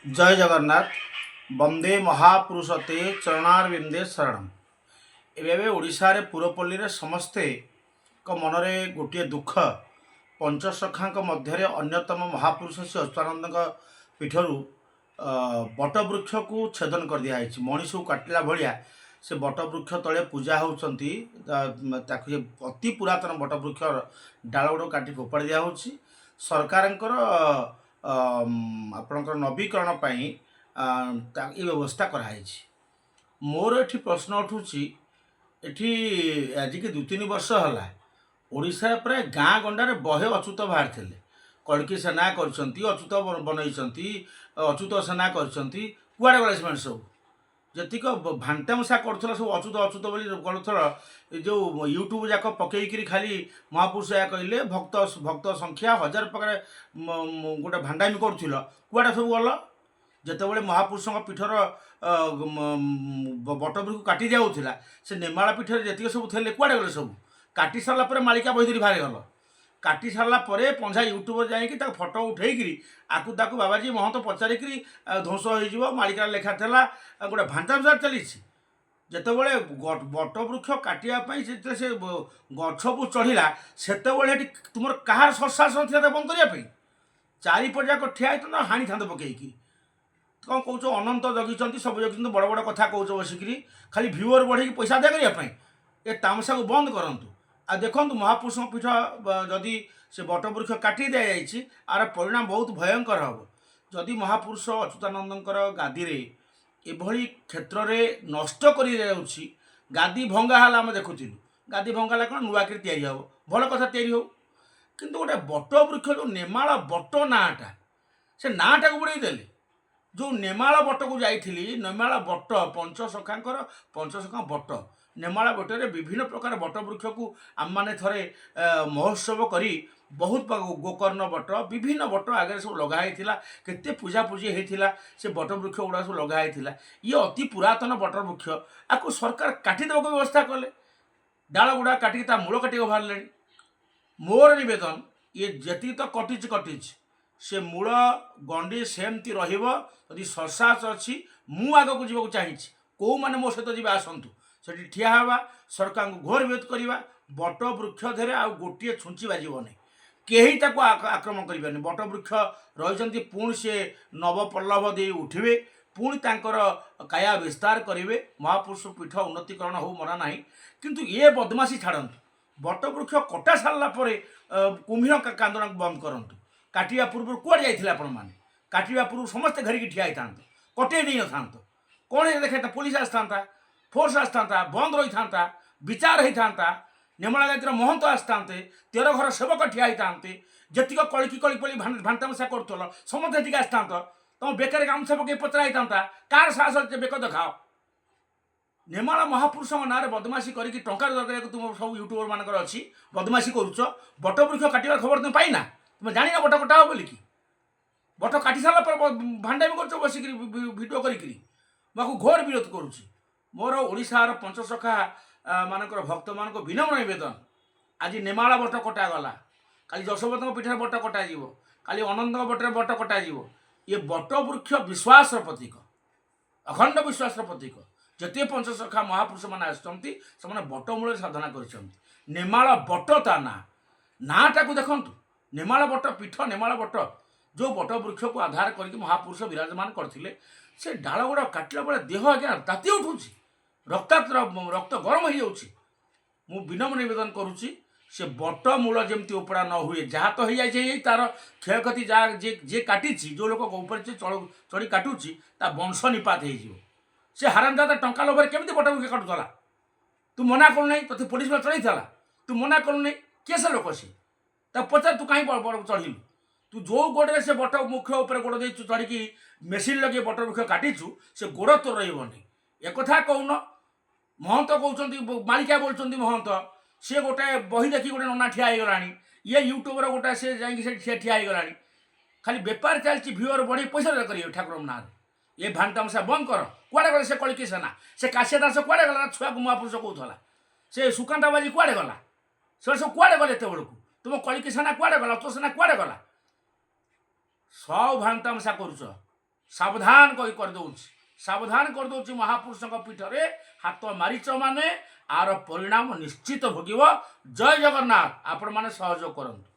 ଜୟ ଜଗନ୍ନାଥ। ବନ୍ଦେ ମହାପୁରୁଷ ତେ ଚରଣାରବିନ୍ଦେ ଶରଣମ୍। ଏବେ ଏବେ ଓଡ଼ିଶାରେ ପୁରପଲ୍ଲୀରେ ସମସ୍ତେଙ୍କ ମନରେ ଗୋଟିଏ ଦୁଃଖ। ପଞ୍ଚସଖାଙ୍କ ମଧ୍ୟରେ ଅନ୍ୟତମ ମହାପୁରୁଷ ଶ୍ରୀ ଅଚ୍ୟୁତାନନ୍ଦଙ୍କ ପୀଠରୁ ବଟବୃକ୍ଷକୁ ଛେଦନ କରିଦିଆହେଇଛି। ମଣିଷକୁ କାଟିଲା ଭଳିଆ ସେ ବଟବୃକ୍ଷ ତଳେ ପୂଜା ହେଉଛନ୍ତି। ତାକୁ ସେ ଅତି ପୁରାତନ ବଟବୃକ୍ଷର ଡାଳ ଗୁଡ଼ିକ କାଟି ଫୋପାଡ଼ି ଦିଆହେଉଛି। ସରକାରଙ୍କର ଆପଣଙ୍କର ନବୀକରଣ ପାଇଁ ଏ ବ୍ୟବସ୍ଥା କରାହେଇଛି। ମୋର ଏଠି ପ୍ରଶ୍ନ ଉଠୁଛି, ଏଠି ଆଜିକି 2-3 ବର୍ଷ ହେଲା ଓଡ଼ିଶାରେ ପ୍ରାୟ ଗାଁ ଗଣ୍ଡାରେ ବହେ ଅଚ୍ୟୁତ ବାହାରିଥିଲେ। କଳ୍କୀ ସେନା କରିଛନ୍ତି, ଅଚ୍ୟୁତ ବନେଇଛନ୍ତି, ଅଚ୍ୟୁତ ସେନା କରିଛନ୍ତି। କୁଆଡ଼େ ଗଲେ ସେମାନେ ସବୁ? ଯେତିକ ଭାଣ୍ଟାମସା କରୁଥିଲ ସବୁ, ଅଚ୍ୟୁତ ଅଚ୍ୟୁତ ବୋଲି କରୁଥିଲ, ଏ ଯେଉଁ ୟୁଟ୍ୟୁବ୍ ଯାକ ପକେଇକିରି ଖାଲି ମହାପୁରୁଷ ଏହା କହିଲେ, ଭକ୍ତ ଭକ୍ତ ସଂଖ୍ୟା ହଜାର ପ୍ରକାର ଗୋଟେ ଭାଣ୍ଡାମି କରୁଥିଲ, କୁଆଡ଼େ ସବୁ ଗଲ? ଯେତେବେଳେ ମହାପୁରୁଷଙ୍କ ପୀଠର ବଟବୃକ୍ଷ କାଟି ଦିଆହେଉଥିଲା, ସେ ନେମାଳ ପୀଠରେ ଯେତିକି ସବୁ ଥିଲେ କୁଆଡ଼େ ଗଲେ ସବୁ? କାଟି ସାରିଲା ପରେ ମାଳିକା ବହି ଧରି ବାହାରିଗଲ। କାଟି ସାରିଲା ପରେ ପଞ୍ଝା ୟୁଟ୍ୟୁବରେ ଯାଇକି ତାକୁ ଫଟୋ ଉଠେଇକିରି ଆକୁ ତାକୁ ବାବାଜୀ ମହନ୍ତ ପଚାରିକିରି ଧ୍ୱଂସ ହେଇଯିବ, ମାଳିକାରେ ଲେଖା ଥିଲା, ଆଉ ଗୋଟେ ଭାଣ୍ଟାମସା ଚାଲିଛି। ଯେତେବେଳେ ବଟବୃକ୍ଷ କାଟିବା ପାଇଁ ଯେତେବେଳେ ସେ ଗଛକୁ ଚଢ଼ିଲା, ସେତେବେଳେ ସେଠି ତୁମର କାହାର ସତ୍ସାହସ ନଥିଲା ତାକୁ ବନ୍ଦ କରିବା ପାଇଁ? ଚାରିପଟ ଯାକ ଠିଆ ହେଇଥାନ୍ତ, ହାଣିଥାନ୍ତ ପକେଇକି। କ'ଣ କହୁଛ? ଅନନ୍ତ ଜଗିଛନ୍ତି, ସବୁ ଜଗିଛନ୍ତି, ବଡ଼ ବଡ଼ କଥା କହୁଛ ବସିକିରି ଖାଲି ଭିଉଅର ବଢ଼େଇକି ପଇସା ଆଦାୟ କରିବା ପାଇଁ। ଏ ତାମସାକୁ ବନ୍ଦ କରନ୍ତୁ। ଆଉ ଦେଖନ୍ତୁ, ମହାପୁରୁଷଙ୍କ ପୀଠ ଯଦି ସେ ବଟବୃକ୍ଷ କାଟି ଦିଆଯାଇଛି, ଆର ପରିଣାମ ବହୁତ ଭୟଙ୍କର ହେବ। ଯଦି ମହାପୁରୁଷ ଅଚ୍ୟୁତାନନ୍ଦଙ୍କର ଗାଦିରେ ଏଭଳି କ୍ଷେତ୍ରରେ ନଷ୍ଟ କରି ଦିଆଯାଉଛି, ଗାଦି ଭଙ୍ଗା ହେଲା, ଆମେ ଦେଖୁଥିଲୁ। ଗାଦି ଭଙ୍ଗା ହେଲା କ'ଣ, ନୂଆକିରି ତିଆରି ହେବ, ଭଲ କଥା, ତିଆରି ହଉ। କିନ୍ତୁ ଗୋଟେ ବଟବୃକ୍ଷ, ଯେଉଁ ନେମାଳ ବଟ ନାଁଟା, ସେ ନାଁଟାକୁ ବୁଡ଼େଇ ଦେଲେ। ଯେଉଁ ନେମାଳ ବଟକୁ ଯାଇଥିଲି, ନେମାଳ ବଟ ପଞ୍ଚସଖାଙ୍କର, ପଞ୍ଚସଖା ବଟ, ନେମାଳ ବଟରେ ବିଭିନ୍ନ ପ୍ରକାର ବଟବୃକ୍ଷକୁ ଆମମାନେ ଥରେ ମହୋତ୍ସବ କରି ବହୁତ ଗୋକର୍ଣ୍ଣ ବଟ, ବିଭିନ୍ନ ବଟ ଆଗରେ ସବୁ ଲଗା ହେଇଥିଲା। କେତେ ପୂଜାପୂଜି ହେଇଥିଲା, ସେ ବଟବୃକ୍ଷ ଗୁଡ଼ା ସବୁ ଲଗା ହେଇଥିଲା। ଇଏ ଅତି ପୁରାତନ ବଟବୃକ୍ଷ, ଆକୁ ସରକାର କାଟିଦେବାକୁ ବ୍ୟବସ୍ଥା କଲେ। ଡାଳ ଗୁଡ଼ା କାଟିକି ତା ମୂଳ କାଟିକି ବାହାରିଲେଣି। ମୋର ନିବେଦନ, ଇଏ ଯେତିକି ତ କଟିଛି କଟିଛି, ସେ ମୂଳ ଗଣ୍ଡି ସେମିତି ରହିବ। ଯଦି ସତ୍ସାହସ ଅଛି, ମୁଁ ଆଗକୁ ଯିବାକୁ ଚାହିଁଛି। କେଉଁମାନେ ମୋ ସହିତ ଯିବେ ଆସନ୍ତୁ, ସେଠି ଠିଆ ହେବା, ସରକାରଙ୍କୁ ଘୋର ବିରୋଧ କରିବା। ବଟ ବୃକ୍ଷ ଦେହରେ ଆଉ ଗୋଟିଏ ଛୁଞ୍ଚି ବାଜିବ ନାହିଁ। କେହି ତାକୁ ଆକ୍ରମଣ କରିବେନି। ବଟ ବୃକ୍ଷ ରହିଛନ୍ତି, ପୁଣି ସେ ନବପଲ୍ଲବ ଦେଇ ଉଠିବେ, ପୁଣି ତାଙ୍କର କାୟା ବିସ୍ତାର କରିବେ। ମହାପୁରୁଷ ପୀଠ ଉନ୍ନତିକରଣ ହଉ, ମନା ନାହିଁ, କିନ୍ତୁ ଏ ବଦମାସି ଛାଡ଼ନ୍ତୁ। ବଟବୃକ୍ଷ କଟା ସାରିଲା ପରେ କୁମ୍ଭୀର କାନ୍ଦଣାକୁ ବନ୍ଦ କରନ୍ତୁ। କାଟିବା ପୂର୍ବରୁ କୁଆଡ଼େ ଯାଇଥିଲେ ଆପଣମାନେ? କାଟିବା ପୂର୍ବରୁ ସମସ୍ତେ ଘେରିକି ଠିଆ ହେଇଥାନ୍ତ, କଟେଇ ଦେଇନଥାନ୍ତ। କ'ଣ ଦେଖାଇତା? ପୋଲିସ ଆସିଥାନ୍ତା, ଫୋର୍ସ ଆସିଥାନ୍ତା, ବନ୍ଦ ରହିଥାନ୍ତା, ବିଚାର ହେଇଥାନ୍ତା, ନେମଳା ଜାତିର ମହନ୍ତ ଆସିଥାନ୍ତେ, 13 ଘର ସେବକ ଠିଆ ହେଇଥାନ୍ତେ। ଯେତିକ କଳିକି କଳି ପଳି ଭାଣ୍ଟାମସା କରୁଥିଲ, ସମସ୍ତେ ଏଠିକି ଆସିଥାନ୍ତ। ତମ ବେକରେ ଗାମୁଛା ପକେଇ ପଚରା ହେଇଥାନ୍ତା, କାହାର ସାହସ ଅଛି ବେକ ଦେଖାଅ। ନେମାଳ ମହାପୁରୁଷଙ୍କ ନାଁରେ ବଦମାସି କରିକି ଟଙ୍କା ରୋଜଗାର କରିବାକୁ ତୁମ ସବୁ ୟୁଟ୍ୟୁବର ମାନଙ୍କର ଅଛି। ବଦମାସି କରୁଛ। ବଟବୃକ୍ଷ କାଟିବାର ଖବର ତୁମେ ପାଇନା? ତୁମେ ଜାଣିନ ବଟ କଟା ହେବ ବୋଲିକି? ବଟ କାଟି ସାରିଲା ପରେ ଭାଣ୍ଡାମି କରୁଛ ବସିକିରି ଭିଡ଼ିଓ କରିକିରି। ମୁଁ ଆକୁ ଘୋର ବିରୋଧ କରୁଛି। ମୋର ଓଡ଼ିଶାର ପଞ୍ଚସଖା ମାନଙ୍କର ଭକ୍ତମାନଙ୍କୁ ବିନମ୍ର ନିବେଦନ, ଆଜି ନେମାଳ ବଟ କଟାଗଲା, କାଲି ଯଶୋବନ୍ତଙ୍କ ପୀଠରେ ବଟ କଟାଯିବ, କାଲି ଅନନ୍ତଙ୍କ ବଟରେ ବଟ କଟାଯିବ। ଇଏ ବଟବୃକ୍ଷ ବିଶ୍ୱାସର ପ୍ରତୀକ, ଅଖଣ୍ଡ ବିଶ୍ୱାସର ପ୍ରତୀକ। ଯେତେ ପଞ୍ଚସଖା ମହାପୁରୁଷମାନେ ଆସିଛନ୍ତି, ସେମାନେ ବଟମୂଳରେ ସାଧନା କରିଛନ୍ତି। ନେମାଳ ବଟ ତା ନାଁ, ନାଁଟାକୁ ଦେଖନ୍ତୁ। ନେମାଳ ବଟ ପୀଠ, ନେମାଳ ବଟ, ଯେଉଁ ବଟ ବୃକ୍ଷକୁ ଆଧାର କରିକି ମହାପୁରୁଷ ବିରାଜମାନ କରିଥିଲେ, ସେ ଡାଳ ଗୁଡ଼ା କାଟିଲା ବେଳେ ଦେହ ଆଜ୍ଞା ତାତି ଉଠୁଛି, ରକ୍ତାକ୍ତ, ରକ୍ତ ଗରମ ହେଇଯାଉଛି। ମୁଁ ବିନମ୍ର ନିବେଦନ କରୁଛି, ସେ ବଟ ମୂଳ ଯେମିତି ଉପଡ଼ା ନ ହୁଏ। ଯାହା ତ ହେଇଯାଇଛି ହେଇଯାଇଛି, ତାର କ୍ଷୟକ୍ଷତି ଯାହା ଯିଏ ଯିଏ କାଟିଛି, ଯେଉଁ ଲୋକ ଉପରେ ଯିଏ ଚଢ଼ି କାଟୁଛି, ତା ବଂଶ ନିପାତ ହେଇଯିବ। ସେ ହାରାମଜାଦା ଟଙ୍କା ଲୋଭରେ କେମିତି ବଟବୃକ୍ଷ କାଟୁଥିଲା? ତୁ ମନା କରୁନାହିଁ? ତୋତେ ପୋଲିସ ବାଲା ଚଢ଼େଇଥିଲା, ତୁ ମନା କରୁନାହିଁ? କିଏ ସେ ଲୋକ? ସେ ତାକୁ ପଚାର, ତୁ କାହିଁ ବଡ଼ ଚଢ଼ିଲୁ? ତୁ ଯେଉଁ ଗୋଡ଼ରେ ସେ ବଟ ମୁଖ୍ୟ ଉପରେ ଗୋଡ଼ ଦେଇଛୁ, ଚଢ଼ିକି ମେସିନ୍ ଲଗେଇ ବଟ ବୃକ୍ଷ କାଟିଛୁ, ସେ ଗୋଡ଼ ତୋର ରହିବନି। ଏକଥା କହୁନ। ମହନ୍ତ କହୁଛନ୍ତି, ମାଳିକା ବୋଲୁଛନ୍ତି ମହନ୍ତ। ସିଏ ଗୋଟେ ବହି ଦେଖି ଗୋଟେ ନନା ଠିଆ ହେଇଗଲାଣି। ଇଏ ୟୁଟ୍ୟୁବର ଗୋଟେ ସେ ଯାଇକି ସେଠି ଠିଆ ଠିଆ ହେଇଗଲାଣି। ଖାଲି ବେପାର ଚାଲିଛି, ଭିଉଅର ବଢ଼େଇ ପଇସା ରୋଜଗାର କରିବେ ଠାକୁରଙ୍କ ନାଁରେ। ଏ ଭାଣ୍ଡତାମସା ବନ୍ଦ କର। କୁଆଡ଼େ ଗଲେ ସେ କଳିକି ସେନା? ସେ କାଶିଆ ଦାସ କୁଆଡ଼େ ଗଲା? ଛୁଆକୁ ମହାପୁରୁଷ କହୁଥିଲା। ସେ ସୁକାନ୍ତ ବାଜି କୁଆଡ଼େ ଗଲା? ସେମାନେ ସବୁ କୁଆଡ଼େ ଗଲେ ଏତେବେଳକୁ? ତୁମ କଳିକି ସେନା କୁଆଡ଼େ ଗଲା? ଅତ ସେନା କୁଆଡ଼େ ଗଲା? ସବୁ ଭାଣ୍ଡତାମସା କରୁଛ। ସାବଧାନ କହି କରିଦେଉଛି, ସାବଧାନ କରିଦେଉଛି। ମହାପୁରୁଷଙ୍କ ପୀଠରେ ହାତ ମାରିଛ ମାନେ ଆର ପରିଣାମ ନିଶ୍ଚିତ ଭୋଗିବ। ଜୟ ଜଗନ୍ନାଥ। ଆପଣମାନେ ସହଯୋଗ କରନ୍ତୁ।